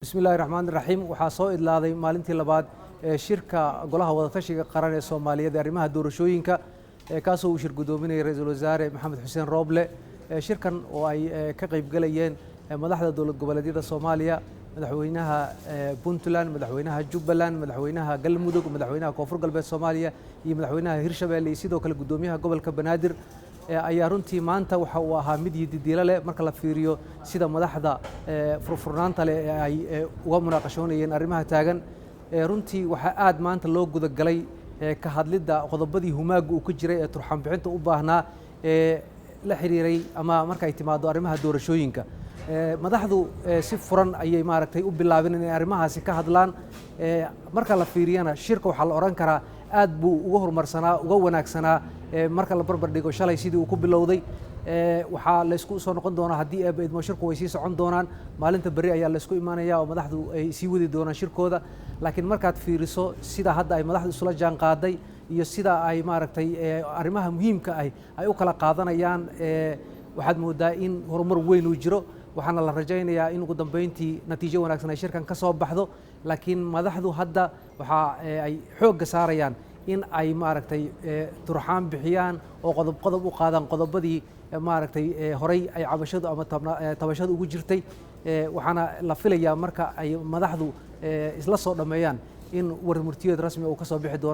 Bismillahi raxmaan raxiim. Waxaa soo idlaaday maalintii labaad ee shirka Golaha Wadatashiga Qaran ee Soomaaliyeed ee arrimaha doorashooyinka, kaasoo uu shir guddoominayay Ra-iisul Wasaare Maxamed Xuseen Rooble. Shirkan oo ay ka qaybgalayeen madaxda dowlad goboleedyada Soomaaliya, madaxweynaha Puntland, madaxweynaha Jubbaland, madaxweynaha Galmudug, madaxweynaha Koonfur Galbeed Soomaaliya iyo madaxweynaha Hirshabelle, iyo sidoo kale guddoomiyaha gobolka Banaadir, ayaa runtii maanta waxa uu ahaa mid yididiilo leh marka la fiiriyo sida madaxda furfurnaanta leh ee ay uga munaaqashoonayeen arrimaha taagan. Runtii waxaa aad maanta loo gudagalay ka hadlidda qodobadii humaagga uu ku jiray ee turxaan bixinta u baahnaa ee la xiriiray ama marka ay timaado arrimaha doorashooyinka. Madaxdu si furan ayay maaragtay u bilaabeen inay arrimahaasi ka hadlaan. Marka la fiiriyana, shirka waxaa la odhan karaa aad buu uga horumarsanaa, uga wanaagsanaa marka la barbar dhigo shalay sidii uu ku bilowday. Waxaa laysku soo noqon doonaa haddii Eebba idmo, shirku way sii socon doonaan. Maalinta berri ayaa laysku imaanaya oo madaxdu ay sii wadi doonaan shirkooda. Laakiin markaad fiiriso sida hadda ay madaxdu isula jaan qaaday iyo sida ay maaragtay arrimaha muhiimka ah ay u kala qaadanayaan, waxaad moodaa in horumar weyn uu jiro. Waxaana la rajaynayaa in ugu dambeyntii natiijo wanaagsan ay shirkan ka soo baxdo. Laakiin madaxdu hadda waxa ay xoogga saarayaan in ay maaragtay turxaan bixiyaan oo qodob qodob u qaadaan qodobadii maaragtay horey ay cabashadu ama tabashadu ugu jirtay. Waxaana la filayaa marka ay madaxdu isla soo dhammeeyaan in war murtiyeed rasmi uu ka soo bixi doono.